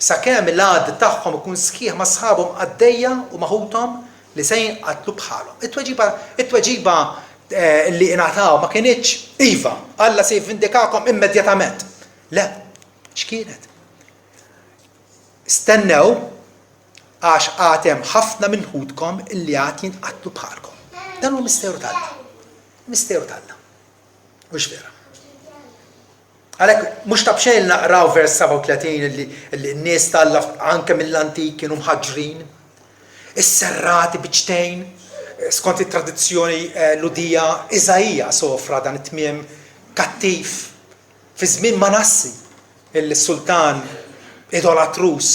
Speaker 1: Sakemm l-għadd tagħhom ikun sħiħ ma' sħabhom qaddejja u ma' ħuthom li se jinqatlu bħalhom. It-tweġiba, it-tweġiba li ingħataw ma kinitx, Iva, Alla se jivvindikakom immedjatament. Le, x'kienet? Stennew għax għad hemm ħafna minn ħutkom li għad jinqatlu bħalkom. Dan hu misteru t'Alla. Misteru t'Alla. Mhux vera. Għalhekk mhux ta' b'xejn naqraw vers 37 li n-nies t'Alla anke mill-antik kienu mħaġġrin, isserrati biċċtejn. Skont it-tradizzjoni eh, Lhudija, Iżaija sofra dan it-tmiem kattiv fi żmien Manassi, il-sultan idolatrus.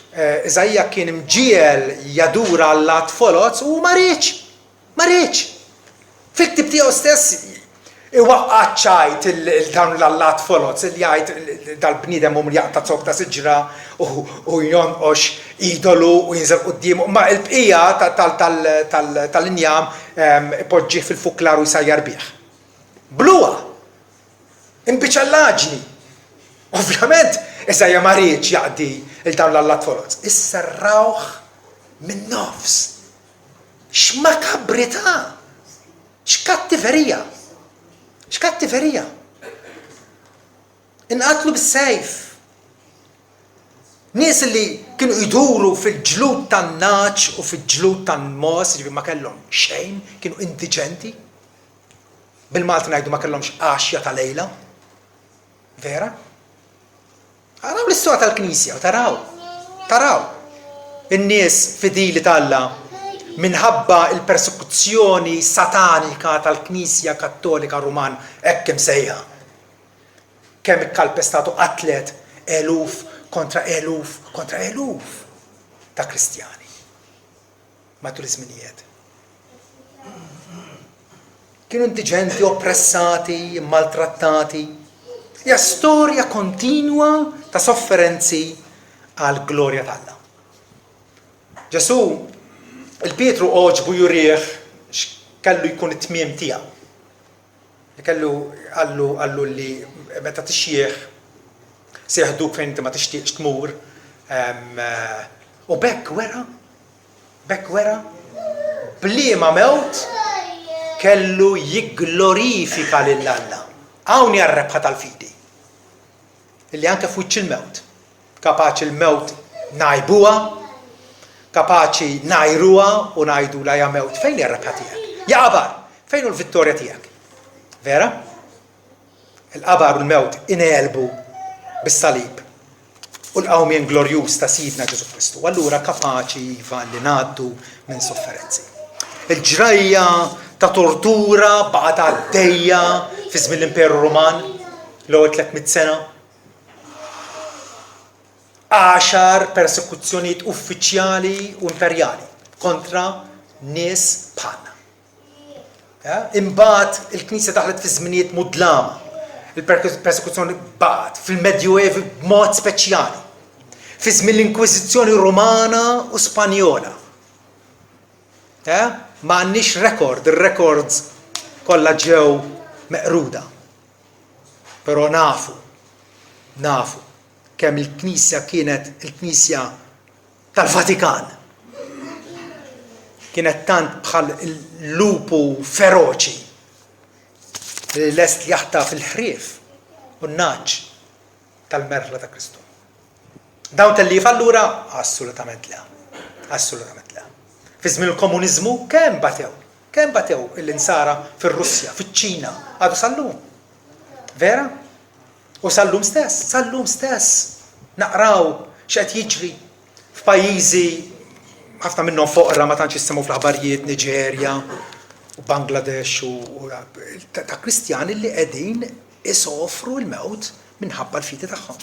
Speaker 1: Eh, Iżaija kien imġiegħel jadura allat foloz u ma riedx. Ma riedx! Fil-ktieb tiegħu stess iwaqqa' ċ-ċajt dawn l-allat foloz li jgħid dal-bniedem umli jaqta' zokk ta' siġra u jonqox idolu u jinżel quddiemu, imma l-bqija tal-injam ipoġġih fil-fuklar u jsajjar bih. Bluha! Imbiċellaġni! Ovvjament, Iżaija ma riedx jaqdi 'l dawn l-allat foloz. Isserrawh min-nofs. X'makabrità! X'kattiverija! X'kattiverija! Inqatlu bis-sejf. Nies li kienu jduru fil-ġlud tan-nagħaġ u fil-ġlud tan-mogħoż, jiġifieri ma kellhom xejn, kienu indiġenti. Bil-Malti ngħidu ma kellhomx għaxja ta' lejla. Vera? Araw l-istorja tal-Knisja u taraw, taraw in-nies fidili t'Alla minħabba l-persekuzzjoni satanika tal-Knisja Kattolika Ruman hekk imsejħa. Kemm ikkalpestat u qatlet eluf kontra eluf kontra eluf ta' Kristjani matul iż-żminijiet. Kienu indiġenti, oppressati, maltrattati. Hija storja kontinwa ta' sofferenzi għall-glorja t'Alla. Ġesù, il-Pietru għoġbu jurih x'kellu jkun it-tmiem tiegħu. Li kellu qallu qallu li meta tixjieħ se jeħduk fejn inti ma tixtieqx tmur. U b'hekk wera, b'hekk wera b'liema mewt kellu jigglorifika lil Alla. Hawn hija r-rebħa tal-fidi. Illi anke f'wiċċ il-mewt Kapaċi l-mewt ngħibuha, kapaċi ngħajruha u ngħidulha ja mewt fejn hi r-rebħa tiegħek? Ja qabar, fejn hu l-vittorja tiegħek? Vera? Il-qabar u l-mewt ingħelbu bis-salib u l-qawmien glorjuż ta' Sidna Ġesù Kristu. Allura kapaċi iva li ngħaddu minn sofferenzi. Il-ġrajja ta' tortura baqgħet għaddejja fi żmien l-Imperu Ruman l-ewwel 300 sena. Għaxar persekuzzjonijiet uffiċjali u imperjali kontra nies bħalna. Imbagħad il-Knisja daħlet fi żminijiet mudlama. Il-persekuzzjoni baqgħet fil-Medjuevi b'mod speċjali. Fi żmien l-Inkwiżizzjoni Rumana u Spanjola. Ma għandniex rekord, ir-rekords kollha ġew meqruda. Però nafu, nafu kemm il-Knisja kienet il-Knisja tal-Vatikan. Kienet tant bħal lupu feroċi li lest jaħtaf il-ħrief u n-nagħaġ tal-merħla ta' Kristu. Dawn tellief allura? Assolutament le. Assolutament le. Fi żmien il-komuniżmu kemm batew? Kemm batew l-Insara fir-Russja, fiċ-Ċina, għadu sal-lum. Vera? U sal-lum stess, sal-lum stess naqraw x'qed jiġri f'pajjiżi ħafna minnhom foqra ma tantx jissemgħu fl-aħbarijiet, Niġerja u Bangladesh u ta' Kristjani li qegħdin isofru l-mewt minħabba l-fidi tagħhom.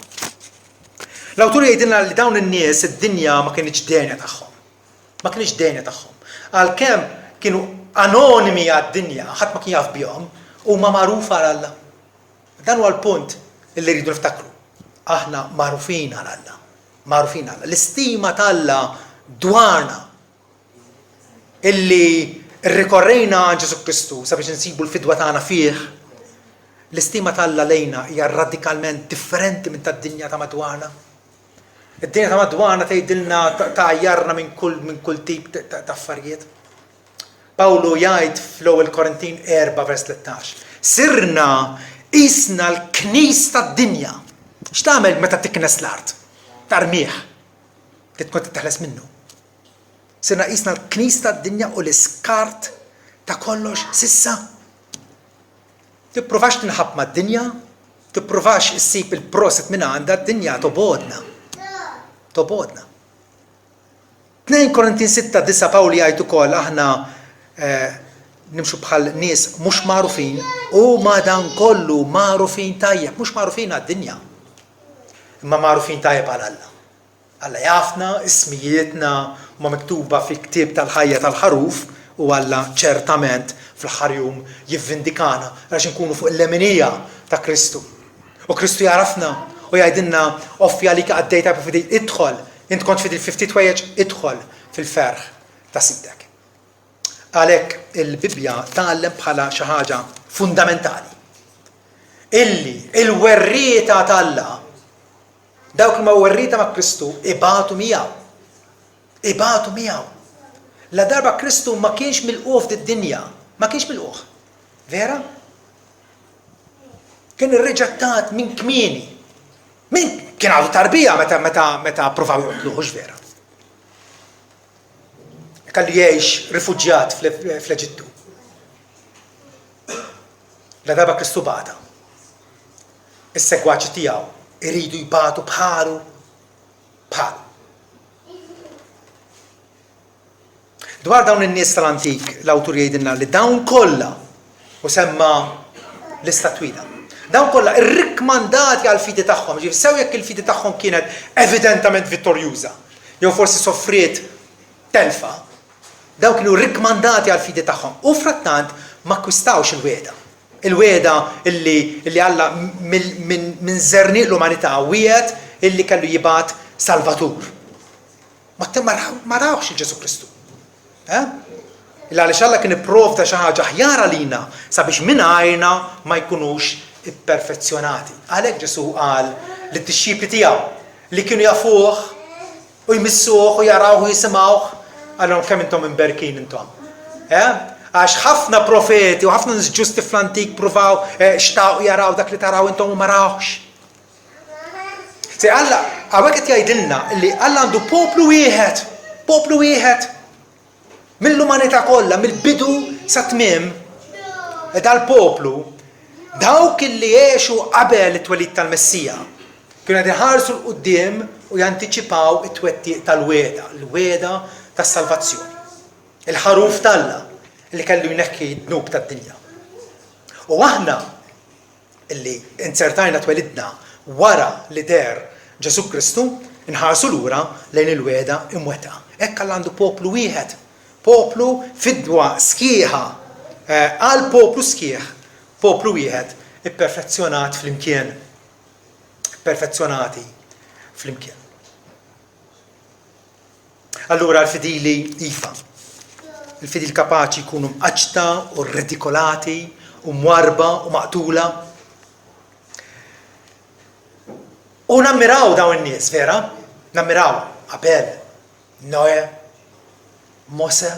Speaker 1: L-awtur jgħidilna li dawn in-nies id-dinja ma kinitx denja tagħhom. Ma kinitx denja tagħhom. Għalkemm kienu anonimi għad-dinja, ħadd ma kien jaf bihom, huma magħrufa għal Alla. Dan huwa l-punt li rridu niftakru. Aħna magħrufin għal Alla. Magħrufin għal Alla. L-istima t'Alla dwarna illi rrikorrejna għand Ġesù Kristu sabiex insibu l-fidwa tagħna fih, l-istima t'Alla lejna hija radikalment differenti minn tad-dinja ta' madwarna. Id-dinja ta' madwarna tgħidilna tgħajjarna minn kull minn kull tip ta' affarijiet. Pawlu jgħid fl-ewwel Korintin 4 vers 13, Sirna qisna l-knis tad-dinja. X'tagħmel meta tiknes l-art? Tarmih. Li tkun titteħles minnu. Sirna qisna l-knis tad-dinja u l-iskart ta' kollox sissa. Tippruvax tinħabb mad-dinja, tippruvax issib il-prosit minn għandha, d-dinja tobgħodna. Tobgħodna. 2 Korintin 6 9 Pawlu jgħid ukoll aħna eh, nimxu bħal nies mhux magħrufin u madankollu magħrufin tajjeb, mhux magħrufin għad-dinja, imma magħrufin tajjeb għal Alla. Alla jafna, ismijietna huma miktuba fil-ktieb tal-ħajja tal-Ħaruf u Alla ċertament fl-aħħar jum jivvindikana għax inkunu fuq il-leminija ta' Kristu. U Kristu jagħrafna u jgħidilna offri għalik qaddej tajjeb u fidil, idħol, int kont fidil fi ftit ħwejjeġ, idħol fil-ferħ ta' Sidek. Għalhekk il-Bibbja tgħallem bħala xi ħaġa fundamentali. Illi il-werrieta t'Alla, dawk li huma werrieta ma' Kristu, ibatu miegħu. Ibatu miegħu. Ladarba Kristu ma kienx milqugħ f'did-dinja, ma kienx milqugħ. Vera? Kien irriġettat minn kmieni. Min kien għadu tarbija meta meta meta provaw joqtluh, hux vera? Kellu jgħix rifuġjat fl-Eġittu. La darba Kristu bata. Is-segwaċi tiegħu iridu jbatu bħalu bħalu. Dwar dawn in-nies tal-antik, l-awtur jgħidilna li dawn kollha, u semma lista twila, dawn kollha irrikkmandati għall-fidi tagħhom, jiġifieri sew jekk il-fidi tagħhom kienet evidentament vittorjuża, jew forsi soffriet telfa, dawn kienu rrikkmandati għall-fidi tagħhom u frattant m'akkwistawx il-wegħda. Il-wegħda illi illi Alla minn żerniq l-umanità wiegħed illi kellu jibgħat Salvatur. Ma ma rawhx il Ġesù Kristu. Eh? Illa għaliex Alla kien ipprovda xi ħaġa aħjar għalina sabiex mingħajrna ma jkunux ipperfezzjonati. Għalhekk Ġesù qal lid-dixxipli tiegħu li kienu jafuh u jmissuh u jarawh u jisimgħuh, qalilhom kemm intom imberkin intom. Eh? Għax ħafna profeti u ħafna nies ġusti fl-antik pruvaw eh, xtaqu jaraw dak li taraw intom u ma rawhx. Se Alla hawnhekk qed jgħidilna li Alla għandu poplu wieħed, poplu wieħed mill-umanità kollha, mill-bidu sa tmiem dal-poplu dawk li għexu qabel it-twelid tal-Messija kienu qed iħarsu 'l quddiem u jantiċipaw it-twettiq tal-wegħda, l-wegħda tas-salvazzjoni. Il-ħaruf t'Alla li kellu jneħħi d-dnub tad-dinja. U aħna illi inzertajna twelidna wara li deher Ġesù Kristu, inħarsu lura lejn il-wegħda imwettqa. Hekk Alla għandu poplu wieħed, poplu fidwa sħiħa għal poplu sħiħ, poplu wieħed ipperfezzjonat flimkien. Ipperfezzjonati flimkien. Allura l-fidili iva. Il-fidil kapaċi jkunu mqaċċta u rredikolati u mwarrba u maqtula. U nammiraw dawn in-nies, vera? Nammiraw Abel, Noe, Mose,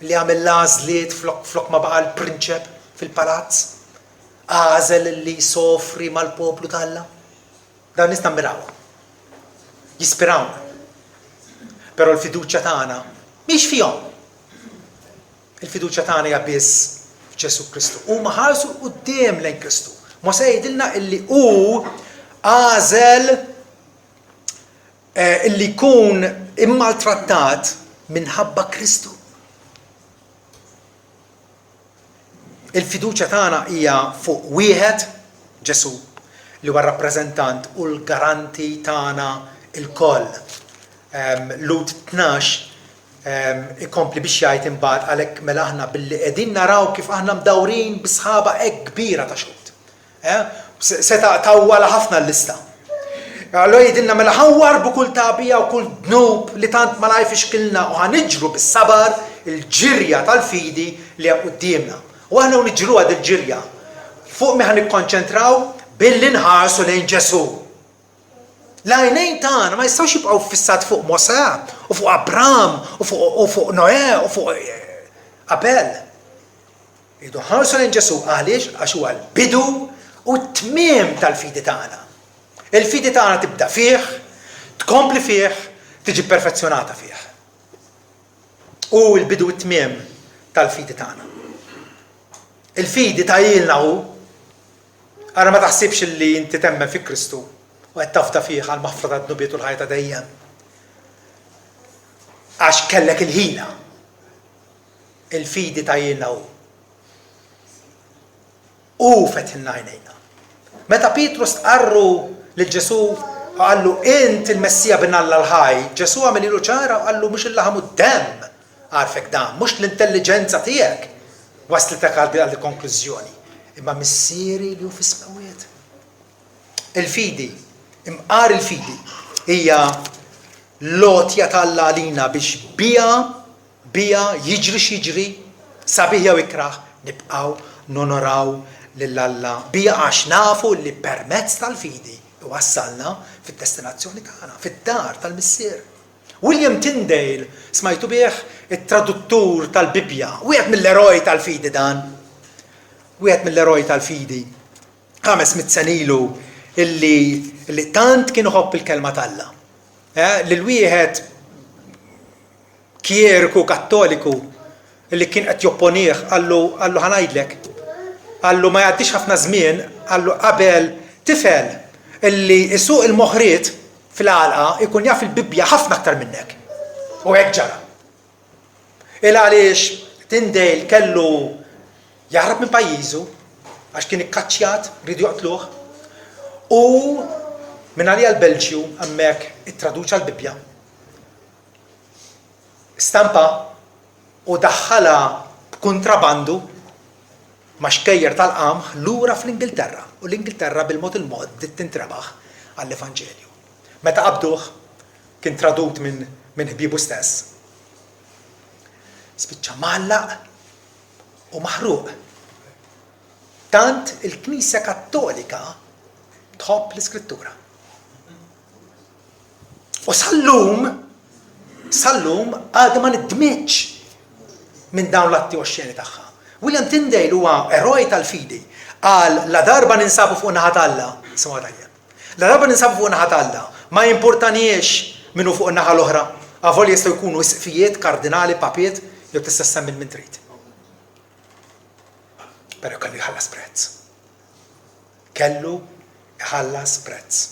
Speaker 1: li għamel l-għażliet flok, flok ma baqa' l-prinċep fil-palazz, għażel li jsofri mal-poplu t'Alla. Dawn nies nammirawhom. Jispirawna. Però l-fiduċja tagħna mhix fihom. Il-fiduċja tagħna hija biss f'Ġesù Kristu. Huma ħarsu 'l quddiem lejn Kristu. Mosè jgħidilna illi hu għażel eh, illi jkun immaltrattat minħabba Kristu. Il-fiduċja tagħna hija fuq wieħed, Ġesù, li huwa r-rappreżentant u l-garanti tagħna lkoll. Lhud 12 ikompli biex jgħid imbagħad għalhekk mela aħna billi qegħdin naraw kif aħna mdawrin bi sħaba hekk kbira ta' xhud. Eh? Seta' tawwala ħafna l-lista. Allora jgħidilna mela ħa nwarrbu kull tagħbija u kull dnub li tant malajr fixkilna u ħa niġru bis-sabar il-ġirja tal-fidi li hemm quddiemna. U aħna u niġruha dil-ġirja, fuq min ħa nikkonċentraw? Billi nħarsu lejn Ġesù. L-għajnejn tagħna ma jistgħux jibqgħu ffissati fuq Mosè u fuq Abram u fuq u fuq Noè u fuq Abel. Irridu nħarsu lejn Ġesù għaliex? Għax huwa l-bidu u t-tmiem tal-fidi tagħna. Il-fidi tagħna tibda fih, tkompli fih, tiġi perfezzjonata fih. Hu l-bidu u t-tmiem tal-fidi tagħna. Il-fidi tajilna hu. Ara ma taħsibx li inti temmen fi Kristu u qed tafda fih għall-maħfra tad-dnubiet u l-ħajja ta' dejjem. Għax kellek il-ħila. Il-fidi tajilna hu. Hu fetħilna għajnejna. Meta Pietru stqarru lil Ġesù u qallu int il-Messija bin Alla l-ħaj, Ġesù għamililu ċara u qallu mhux il-laħam u d-demm għarfek dan, mhux l-intelliġenza tiegħek waslitek għal din il-konklużjoni, imma Missieri li hu fis-smewwiet. Il-fidi, imqar il-fidi, hija l-għotja t'Alla għalina biex biha Biha, jiġri x'jiġri, sabiħ jew ikrah, nibqgħu nonoraw lil Alla biha għax nafu li permezz tal-fidi iwassalna fid-destinazzjoni tagħna, fid-dar tal-Missier. William Tyndale, smajtu bih? It-traduttur tal-Bibbja, wieħed mill-eroj tal-fidi dan. Wieħed mill-eroj tal-fidi. 500 sena ilu illi, illi tant kien iħobb il-kelma t'Alla. Eh, lil wieħed kjeriku kattoliku li kien qed jopponih qallu qallu ħa ngħidlek. Qallu ma jgħaddix ħafna żmien, qallu qabel tifel illi jsuq il-moħriet fil-għalqa jkun jaf il-Bibbja ħafna aktar minnek. U hekk ġara. Il għaliex Tyndale kellu jaħrab minn pajjiżu għax kien ikkaċċjat, riedu joqtluh, u minn għalija l-Belġju hemmhekk ittraduċa l-Bibbja. Stampa u daħħalha b'kuntrabandu ma' xkejjer tal-qamħ lura fl-Ingilterra, u l-Ingilterra bil-mod il-mod bdiet tintrebaħ għall-Evanġelju. Meta qabduh, kien tradut minn minn ħbiebu stess. Spiċċa mgħallaq u maħruq. Tant il-Knisja Kattolika tħobb l-Iskrittura. U sal-lum, sal-lum għadha ma nidmitx minn dawn l-atti oxxeni tagħha. William Tyndale huwa eroj tal-fidi. Qal la darba ninsabu fuq naħa t'Alla, simgħu tajjeb. La darba ninsabu fuq naħa t'Alla, ma jimpurtaniex min hu fuq in-naħa l-oħra, avolja jistgħu jkunu isqfijiet, kardinali, papiet, jew tista' ssemmi min trid. Però kellu jħallas prezz. Kellu jħallas prezz.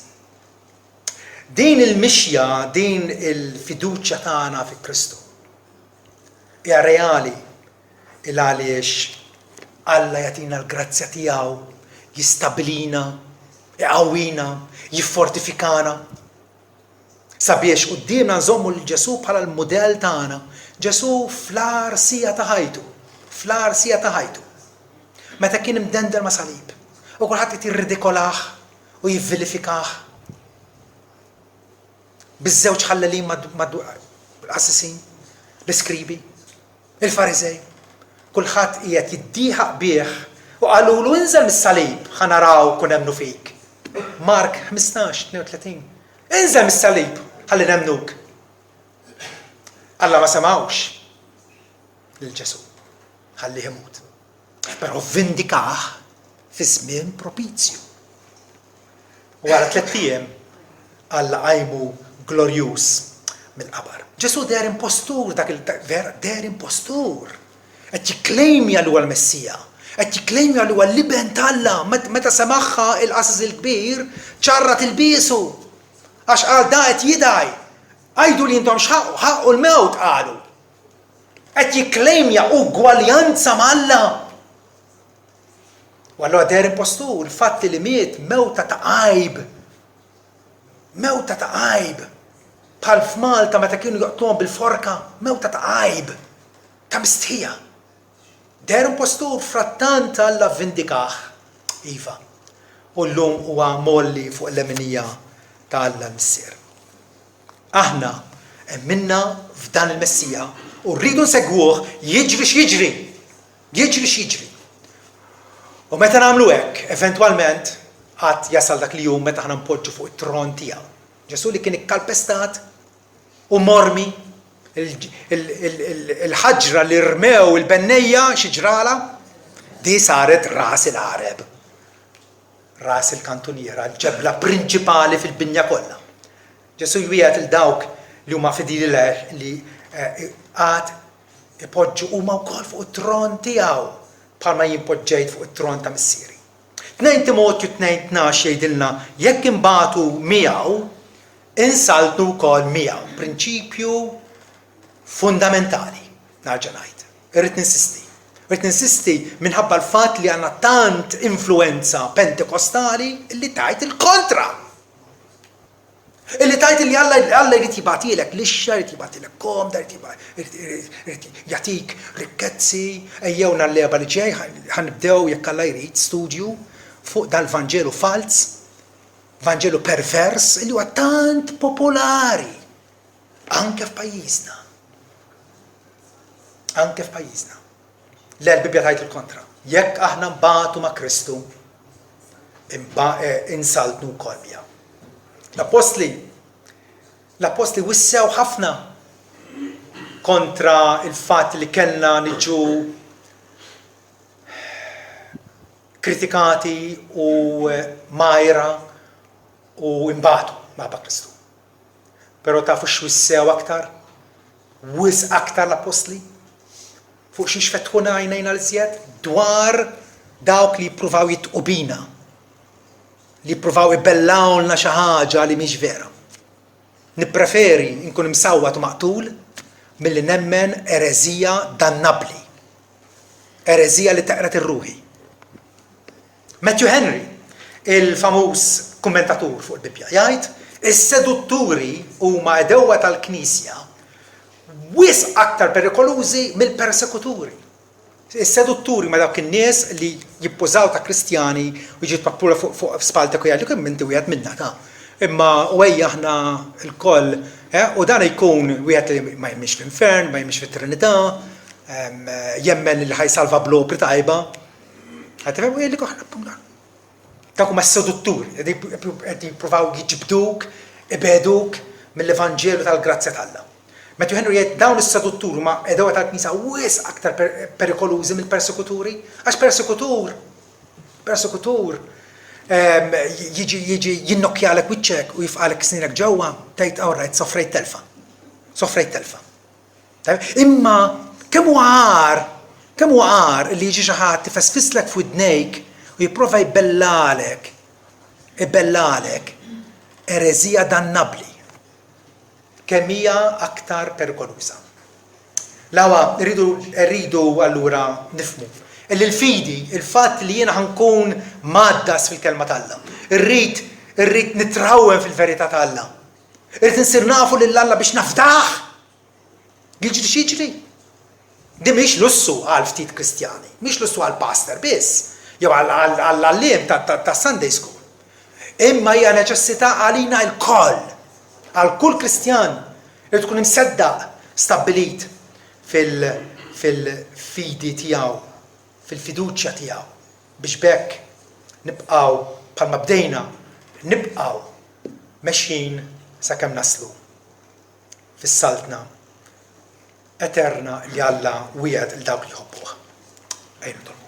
Speaker 1: Din il-mixja, din il-fiduċja tagħna fi Kristu hija reali il għaliex Alla jagħtina l-grazzja tiegħu, jistabilina, iqawwina, jiffortifikana sabiex quddiemna nżommu lil Ġesù bħala l-mudell tagħna. Ġesù fl-agħar siegħa ta' ħajtu, fl-agħar siegħa ta' ħajtu, meta kien imdendel ma' salib u kulħadd qed jirridikolah u jivvilifikah biż-żewġ ħallelin mad-qassisin, l-iskribi, il-Fariżej. Kulħadd qiegħed jiddieħaq bih u qalulu inżel mis-salib ħa naraw u nemmnu fik. Mark 15, 32. Inżel mis-salib ħalli nemmnuk. Alla ma semgħux lil Ġesù. Ħallih imut. Però vvindikah fi żmien propizju. U wara tlett ijiem Alla qajmu glorjuż mill-qabar. Ġesù deher impostur dak il vera deher impostur. Qed jikklejmja li huwa l-Messija. Qed jikklejmja li huwa l-Iben t'Alla. Meta semagħha il-qasis il-kbir ċarrat ilbiesu. Għax qal da qed jidgħi. Għiduli intom x'ħaqqu? Ħaqqu l-mewt qalu. Qed jikklejmja ugwaljanza ma' Alla. U allura deher impostur, il-fatt li miet mewta ta' għajb. Mewta ta' għajb. Bħal f'Malta meta kienu joqtluhom bil-forka, mewta ta' għajb. Ta' mistħija. Deher impostur frattant Alla vvindikah. Iva. U llum huwa mgħolli fuq il-leminija ta' Alla l-Missier. Aħna emminna f'dan il-Messija u rridu nsegwuh jiġri x'jiġri. Jiġri x'jiġri. U meta nagħmlu hekk, eventwalment għad jasal dak il-jum meta aħna npoġġu fuq it-tron tiegħu. Ġesù li kien ikkalpestat u mormi il-ħaġra li rmew il-bennejja xi ġrala, di saret ras il-għareb. Ras il-kantuniera, l-ġebla prinċipali fil-binja kollha. Ġesù jwiegħed 'il dawk li huma fidili lejh li għad ipoġġu huma wkoll fuq it-tron tiegħu bħalma jien poġġejt fuq it-tron ta' Missieri. 2 Timotju 2:12 jgħidilna jekk inbatu miegħu, insaltnu wkoll miegħu. Prinċipju fundamentali, narġa' ngħid. Irrid ninsisti. Irrid ninsisti minħabba l-fatt li għandna tant influwenza Pentekostali li tgħid il-kontra. Illi tgħid illi Alla Alla jrid jibgħatilek lixxa, jrid jibgħatilek komda, jrid jagħtik rikkezzi. Ejjew nhar l-Erbgħa li ġej ħa nibdew jekk Alla jrid studju fuq dal-Vanġelu falz, Vanġelu pervers illi huwa tant popolari anke f'pajjiżna. Anke f'pajjiżna. Le l-Bibbja tgħid il-kontra. Jekk aħna nbatu ma' Kristu, insaltnu wkoll miegħu. L-Appostli l-Appostli wissew ħafna kontra il-fatt li kellna niġu kritikati u mgħajra u nbatu minħabba Kristu. Però tafu x'wissew aktar? Wisq aktar l-appostli? Fuq xiex fetħuna għajnejna l-iżjed? Dwar dawk li jippruvaw jitqu bina, li jippruvaw ibellawlna xi ħaġa li mhix vera. Nippreferi nkun imsawwat u maqtul milli nemmen ereżija dannabbli. Ereżija li teqred ir-ruħi. Matthew Henry, il-famuż kummentatur fuq il-Bibbja, jgħid, Is-sedutturi huma għedewwa tal-Knisja wisq aktar perikolużi mill-persekuturi. Is-sedutturi huma dawk in-nies li jippożaw ta' Kristjani u jiġu jitpappula fuq fuq spalltek u jgħidlek imma inti wieħed minna ta'. Imma u ejja aħna lkoll, eh, u dan jkun wieħed li ma jemminx fl-infern, ma jemminx fit-Trinità, jemmen li ħa jsalva bl-opri tajba. Qed tifhem? U jgħidlek aħna dawk huma s-sedutturi, qed jippruvaw jiġbduk, ibegħduk mill-Evanġelju tal-grazzja t'Alla. Matthew Henry jgħid dawn is-sedutturi huma għedewwa tal-Knisja wisq aktar perikolużi mill-persekuturi, għax persekutur persekutur jiġi jiġi jinnokkjalek wiċċek u jifqalek snienek ġewwa, tgħid all right, sofrejt telfa. Sofrejt telfa. Imma kemm huwa agħar, kemm huwa agħar li jiġi xi ħadd ifesfislek f'widnejk u jipprova jbellalek, ibellalek ereżija dannabbli. Kemm hija aktar perikoluża. L-awa, rridu, rridu allura nifhmu illi l-fidi, il-fatt li jiena ħa nkun mgħaddas fil-Kelma t'Alla, irrid, irrid nitrawwem fil-verità t'Alla, Irrid insir nafu lil Alla biex nafdah! Jiġri x'jiġri. Din mhix lussu għal ftit Kristjani, mhix lussu għal pastor biss, jew għall-għalliem ta' Sunday school. Imma hija neċessità għalina lkoll, għal kull Kristjan irid ikun imseddaq, stabbilit fil-fidi tiegħu, fil-fiduċja tiegħu, biex b'hekk nibqgħu bħalma bdejna, nibqgħu mexjin sakemm naslu fis-Saltna eterna li Alla wiegħed 'il dawk li jħobbuh. Ejja nitolbu.